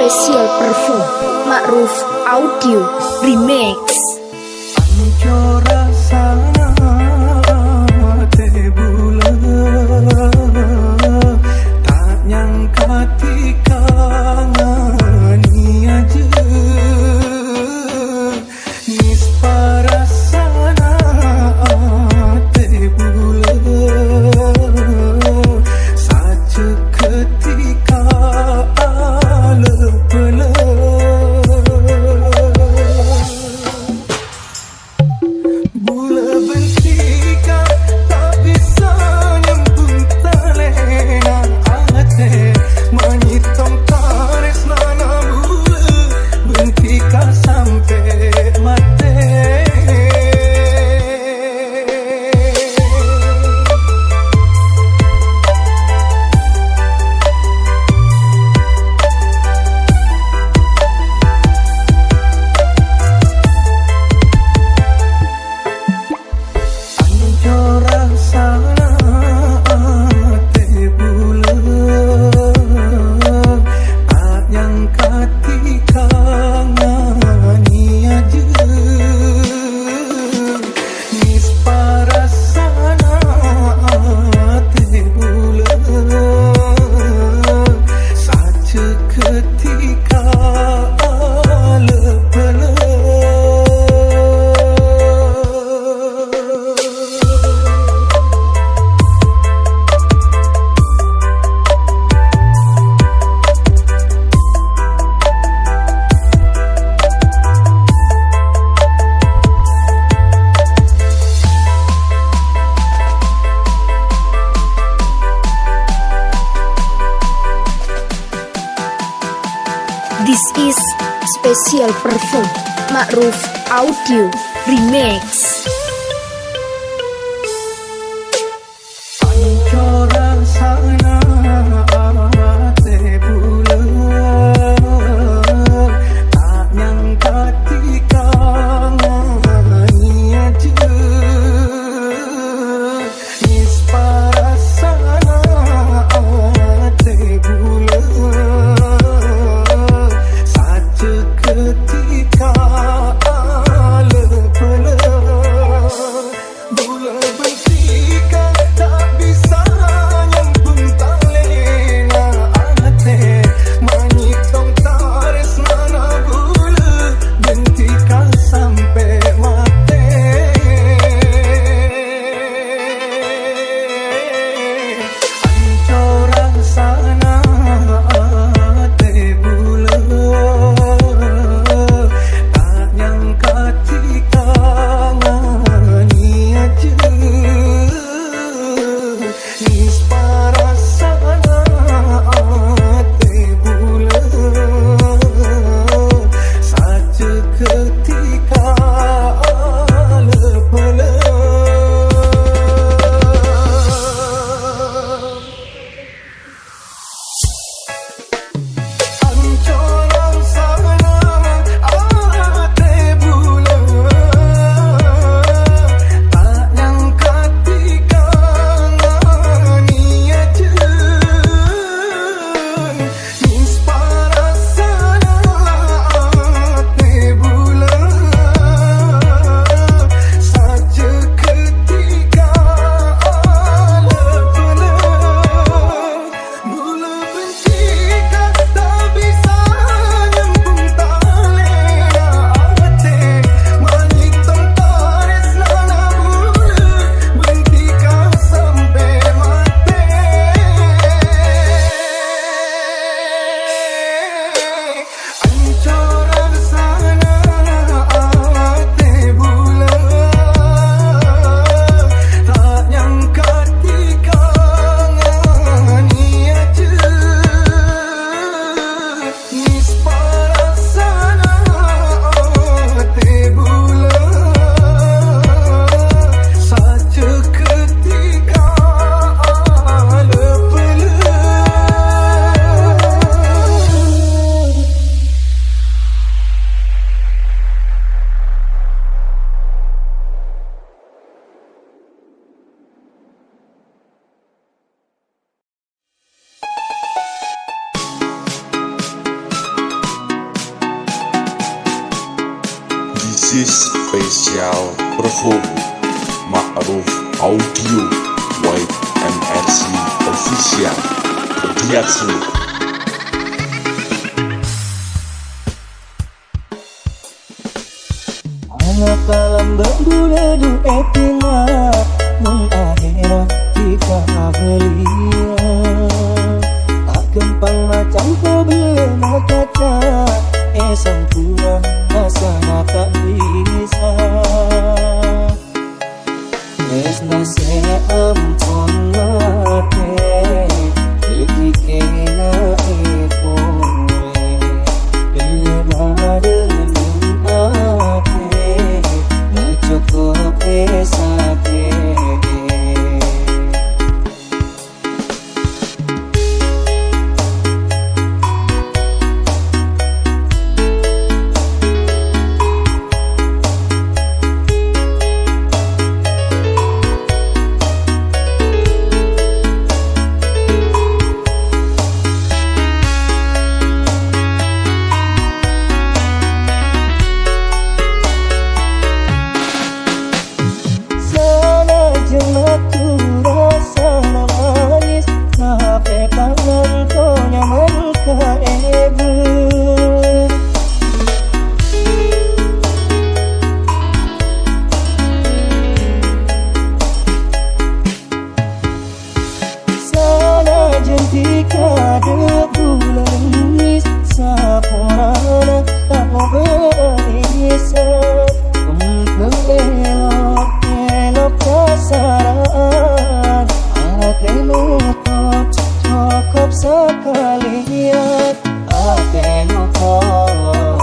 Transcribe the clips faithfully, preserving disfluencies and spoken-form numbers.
Special perform, Ma'ruf Audio Remix. Ancora sana te bula, ta' nyangka ti kangani aja. Nisparasana ate bula, sajjhegghâ dhika alèbâlâ. Bula bân dhika ta' bisa nyambhung talèna atè, manyèttong tarèsnana bula bân dhika sampè' matè. Ancora sana ate bula, ta' nyangka ti kangani aja. Nisparasana ate bula, sajjhegghâ dhika alèbâlâ. This is special perform, Ma'ruf Audio Remix. Ancora sana ate bula, ta' nyangka ti kangani aja. Nisparasana ate bula, sajjhegghâ dhika alèbâlâ. This special perform Ma'ruf Audio, White M R C Official Production. Ana kalambâ' bulâ du ètèna, mon ahèrra dhika abâliyâ. Ta' ghâmpang macam kobellâna kaca, èsangghuna rasana ta' bisa. Tresna sè ampon matè, dhâddhi kènga èpolè. Dâri bâdâna atè, la cokop èsakè'è. Sanajjân madu rassana manis, tapè ta' nganto nyaman ka èbâ. Sanajjân dhika dâ' bulâ lèngngis, saporana ta' ngobâ alèsan. Kembhâng èlok-èlok kasara'an, atè nokop cokop sakalèyan. Atè nokop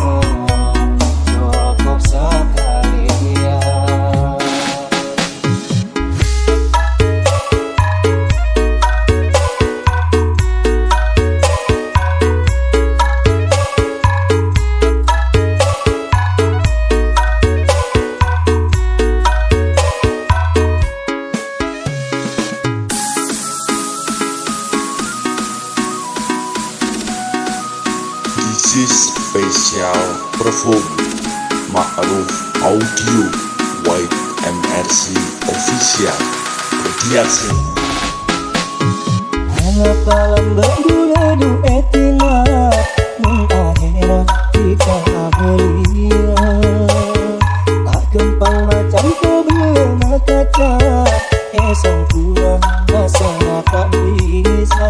cokop sakalèyan. This is special perform Ma'ruf Audio, White M R C Official Production. Ana kalambâ' bulâ du ètèna, mon ahèrra dhika abâliyâ. Ta' ghâmpang macam kobellâna kaca, èsangghuna rassana ta' bisa.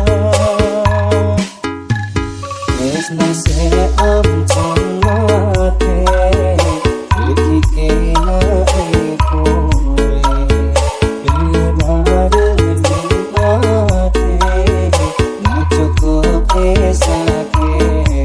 Tresna sè ampon matè, dhâddhi kènga èpolè. Dâri bâdâna atè, la cokop èsakè'è.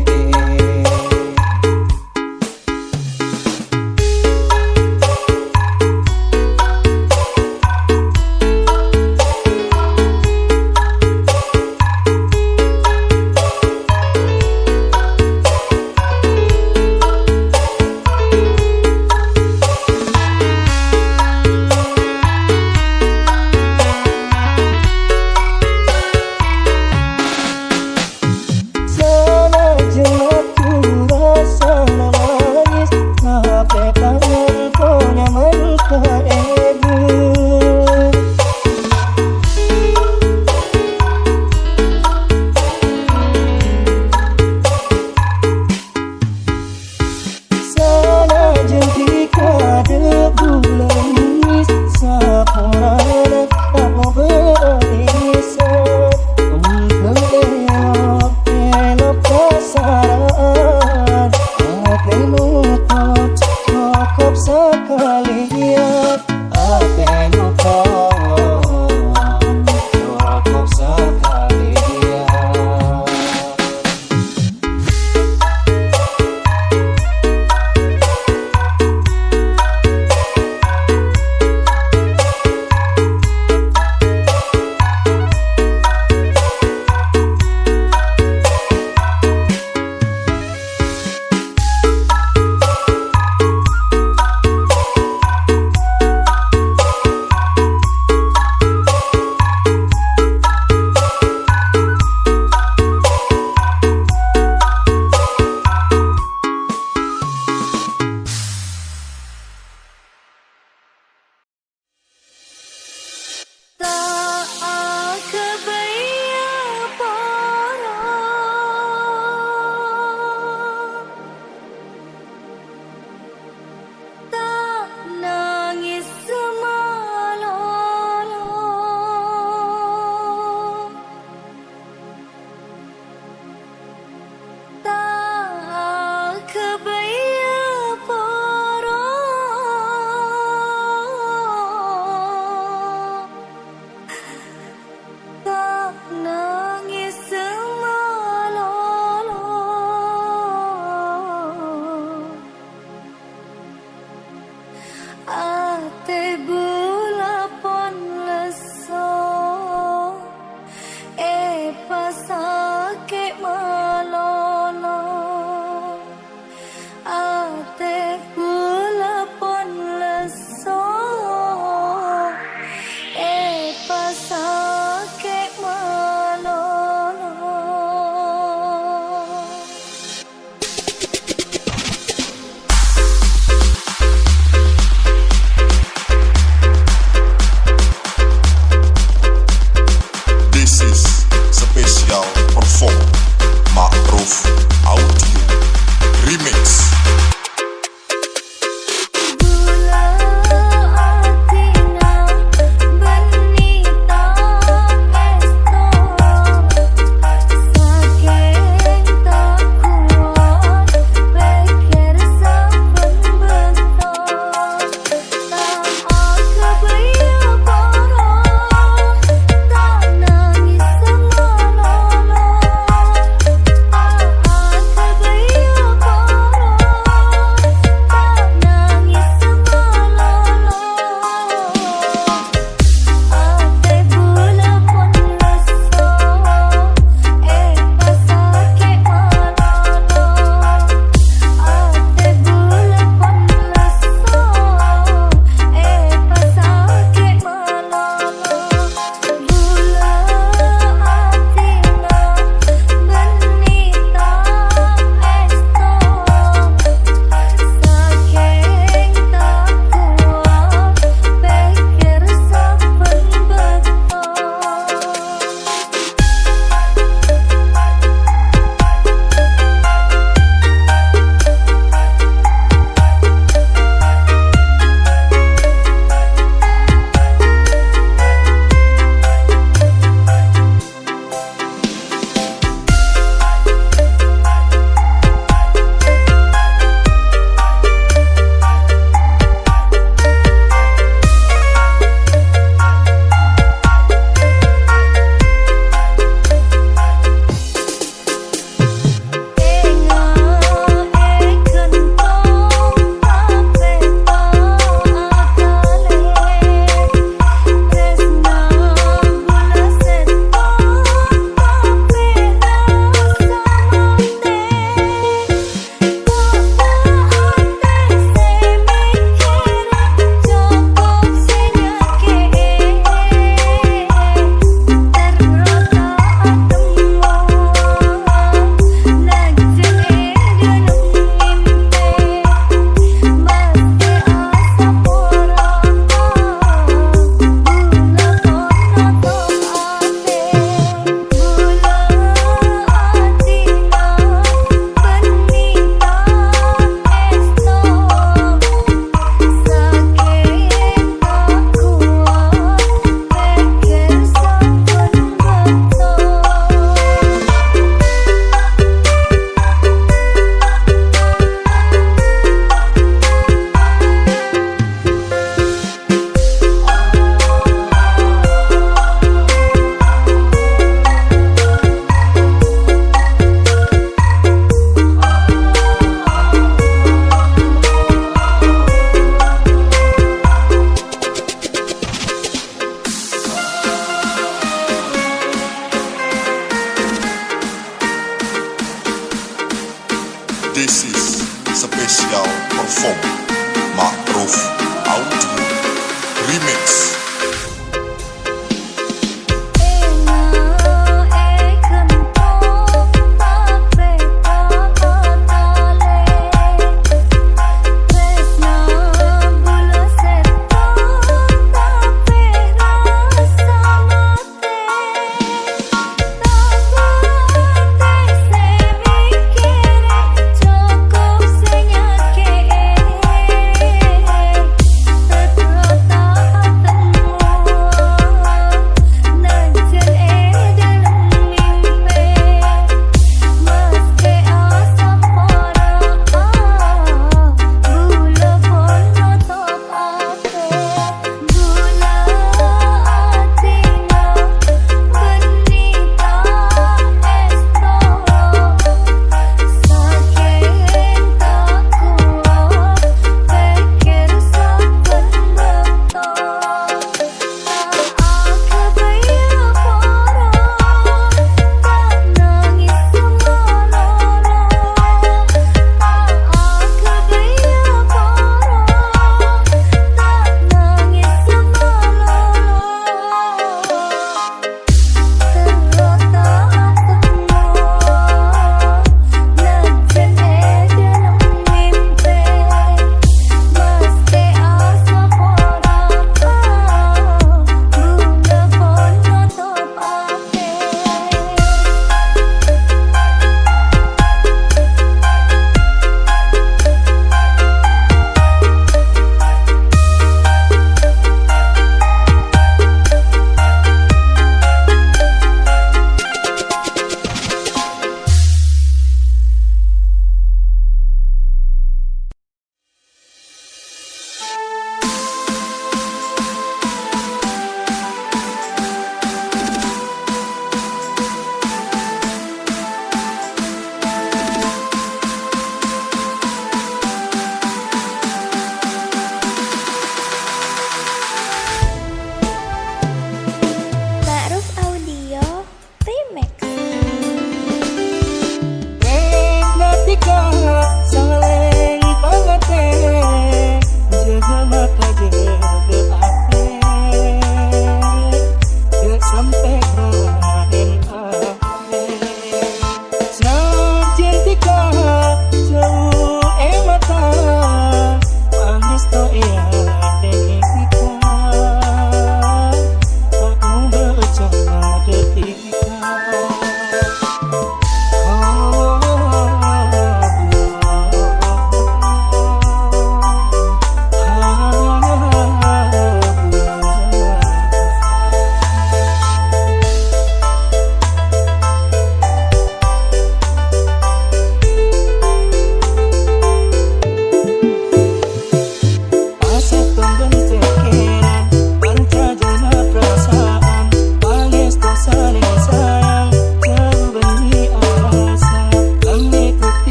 Sis Special Perform, Ma'ruf Audio Remix.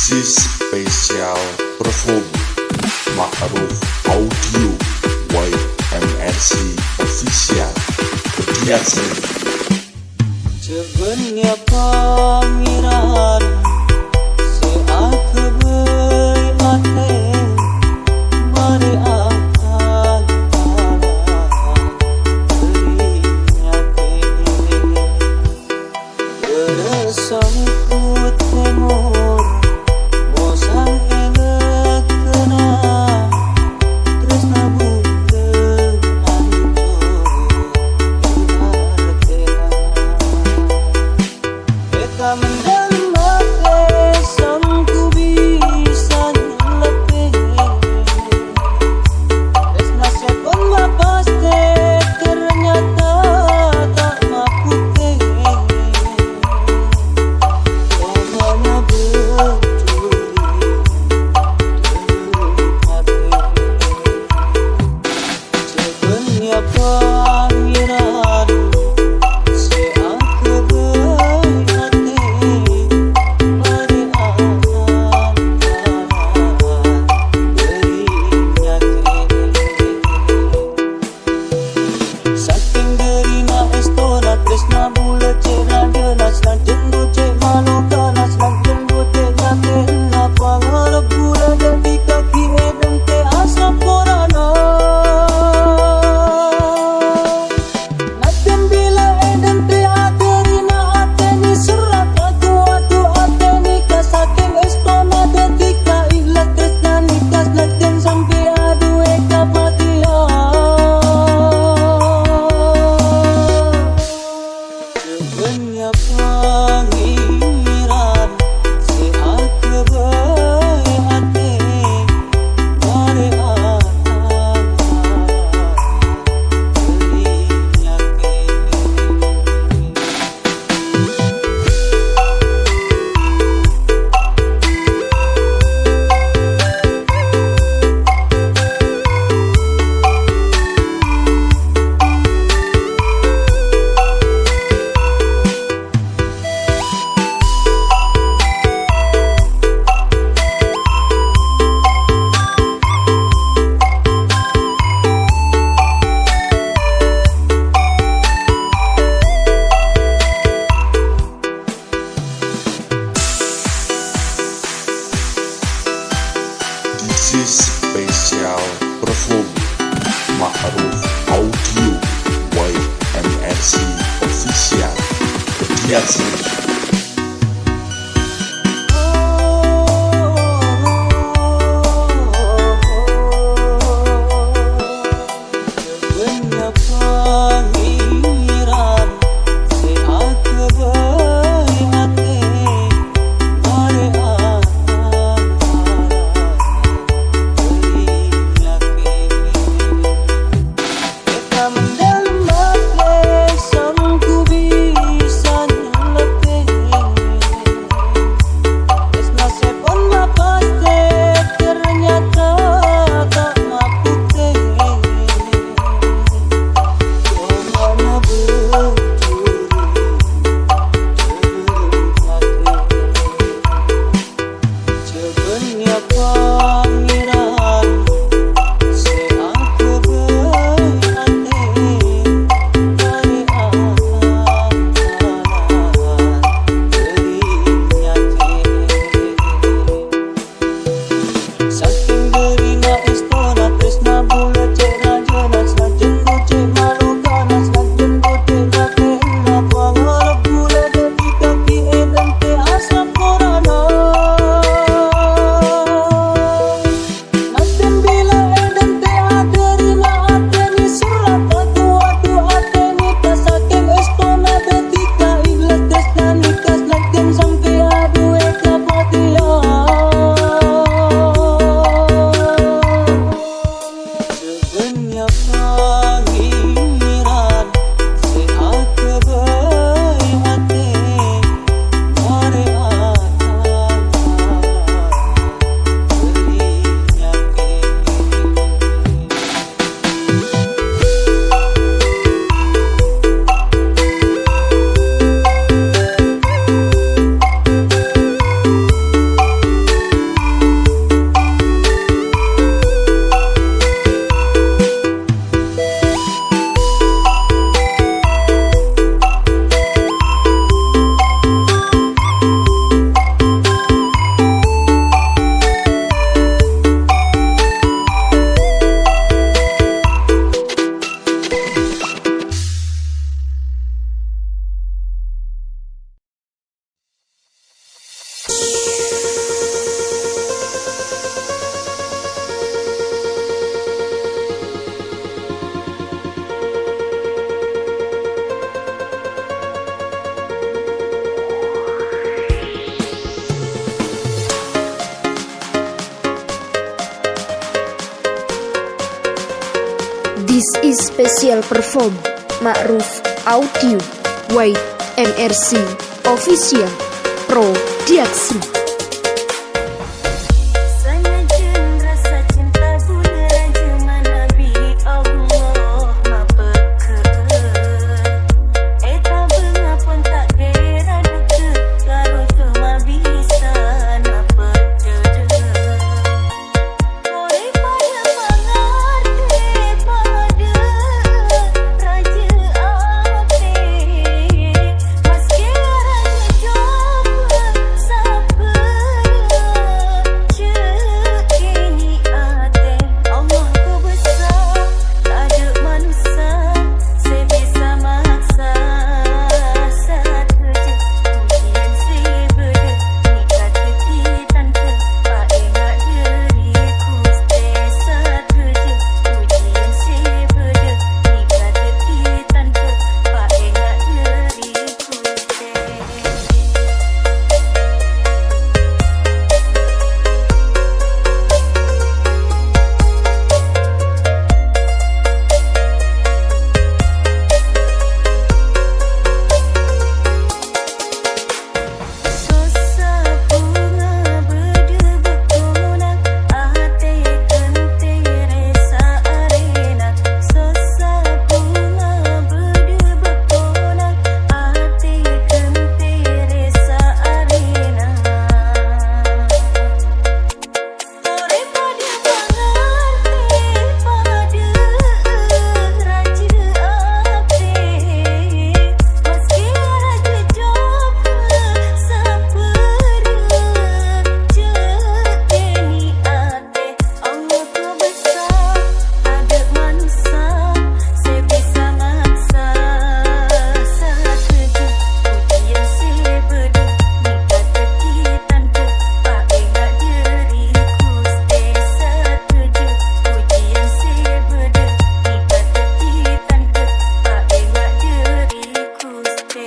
This special perform Ma'ruf Audio Y M R C Official Production. Jhâ' bânnè Pangèran sè aghâbây atè, marè atantara bâri' nyakè'è. Bârâs sangko' tèmor, mosang è lèkèna, trèsna bhunten ancor è atèna. È kamendhâlem atè sangko' bisa nyalebbhi. Trèsna sè pon mapastè ternyata ta' mapotè. Omana bhâjhuri. Jhâ' bânnè Pangèran sè aghâbây atè, marè atantara bâri' nyakè'è. Sakèng dhârina èstona trèsna bulâ cè' rajâna, sanajjhân dhu cè' malokana, sanajjhân dhu cè' nyakè'na, pangarep bulâ dhâddhi kakè è dântè' asaporana. Nadhân bilâ è dântè' adhârina atènè serrat, adu-adu atènè ka sakèng èstona dhâddhi ka ikhlas trèsna nèka, sanajjhân sampè' aduwè kapatèyan. Jhâ' bânnè Pangèran sè aghâbây atè, marè atantara bâri' nyakè'è. This is special perform Ma'ruf Audio Y M R C Official Production. Bânnè Pangèran sè aghâbây atè, marè atantara bâri' nyakè'è. È kamendhâlem atè sangko' bisa nyalebbhi. This is special perform Ma'ruf Audio, White M R C Official Production. Sanajan rasa cinta bulan raja manabi Allah mapekke'en. Eta benga pon ta' kera deket, karo coma bisa napeddhedhek. Pole padha pangartè, padha raja atè. Maske raja coba sabbhâr, jhâ' kènè' atè. Allah kobâsa, tadâ' manossa sè bisa maksa. Sadhâjâ pojiyân sè bâdâ, nèka dhâddhi tandhâ, paènga' dhâri Ghustè. Sadhâjâ pojiyân sè bâdâ, nèka dhâddhi tandhâ, paènga' dhâri Ghustè. Sossa bhunga bâdâ bâktona, atè kentèrè saarèna. Sossa bhunga bâdâ bâktona, atè kentèrè saarèna. Tore padha pangartè, padha raja atè. Maske raja coba sabbhâr, jhâ' kènè' atè. Allah kobâsa, tadâ' manossa sè bisa maksa. Sadhâjâ pojiyân sè bâdâ, nèka dhâddhi tandhâ, paènga' dhâri Ghustè. Sadhâjâ pojiyân sè bâdâ, nèka dhâddhi tandhâ, paènga' dhâri Ghustè.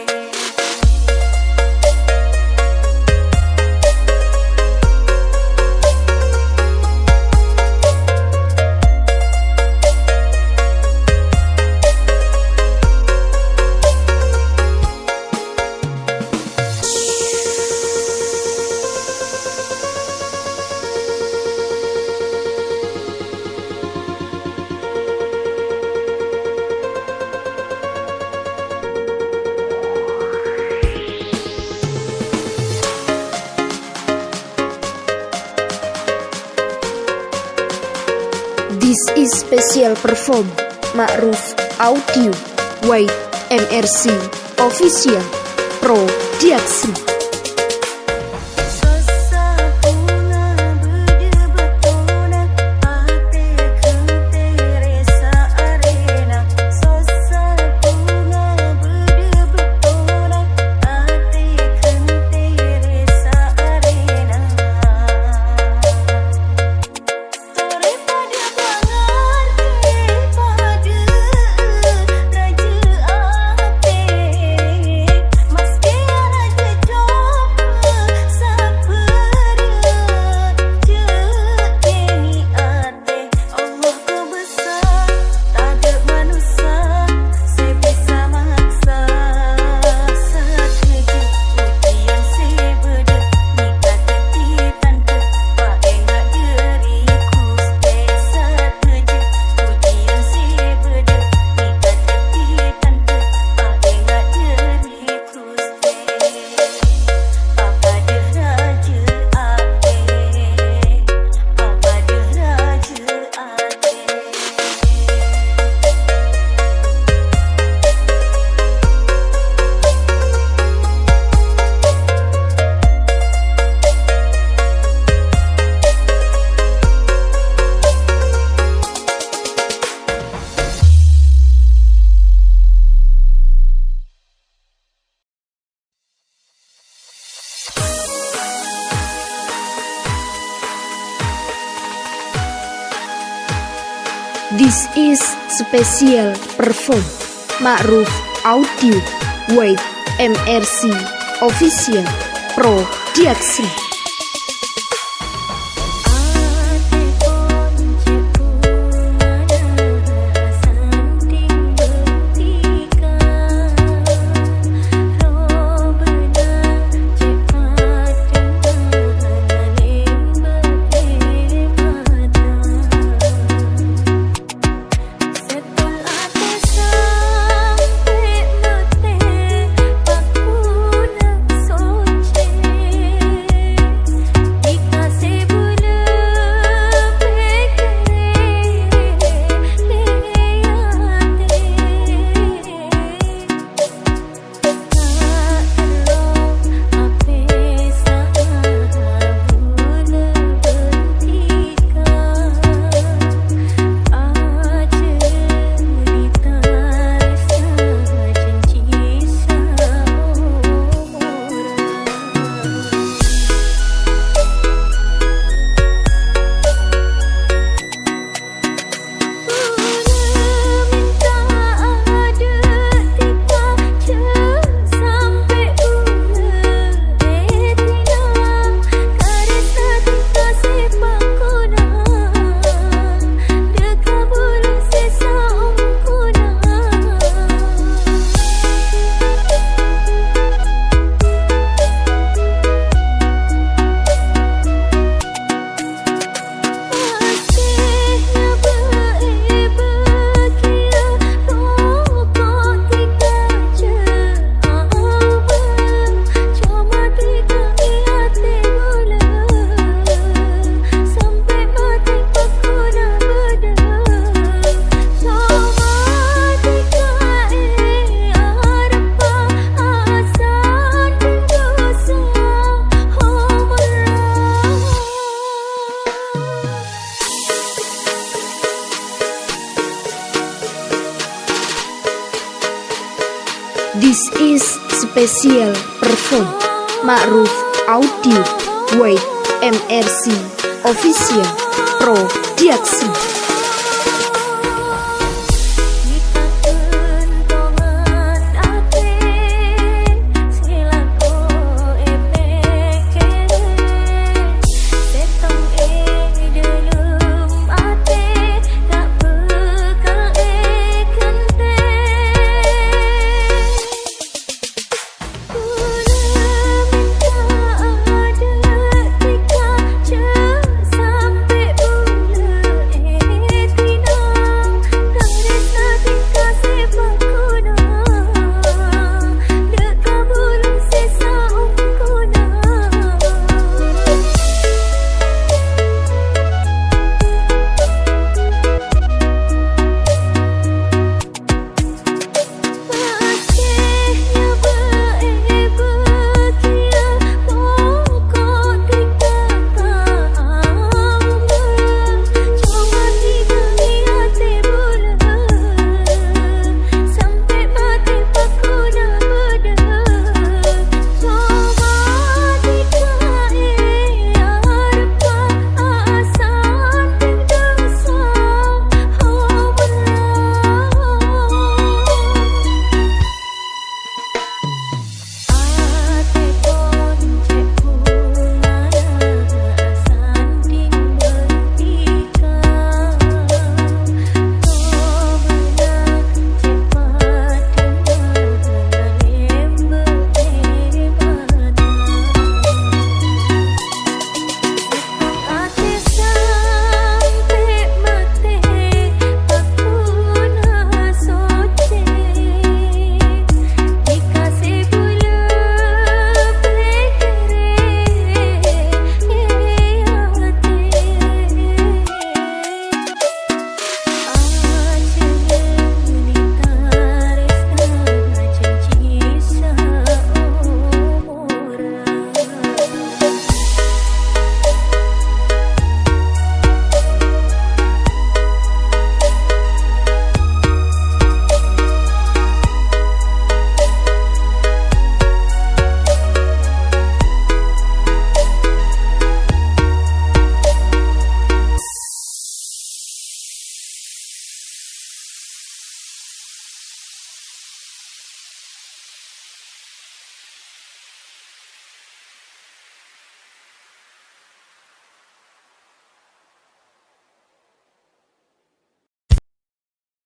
This is special perform Ma'ruf Audio, White M R C Official Production. Tore padha pangartè, padha raja atè. Maske raja coba sabbhâr, jhâ' kènè' atè. Allah kobâsa, tadâ' manossa sè bisa maksa. Sadhâjâ pojiyân sè bâdâ, nèka dhâddhi tandhâ, paènga' dhâri Ghustè. Sadhâjâ pojiyân sè bâdâ, nèka dhâddhi tandhâ, paènga' dhâri Ghustè. Papadâ raja atè, papadâ raja atè. This is special perform Ma'ruf Audio, White M R C Official Production. Special Perform, Ma'ruf Audio, White M R C Official Production.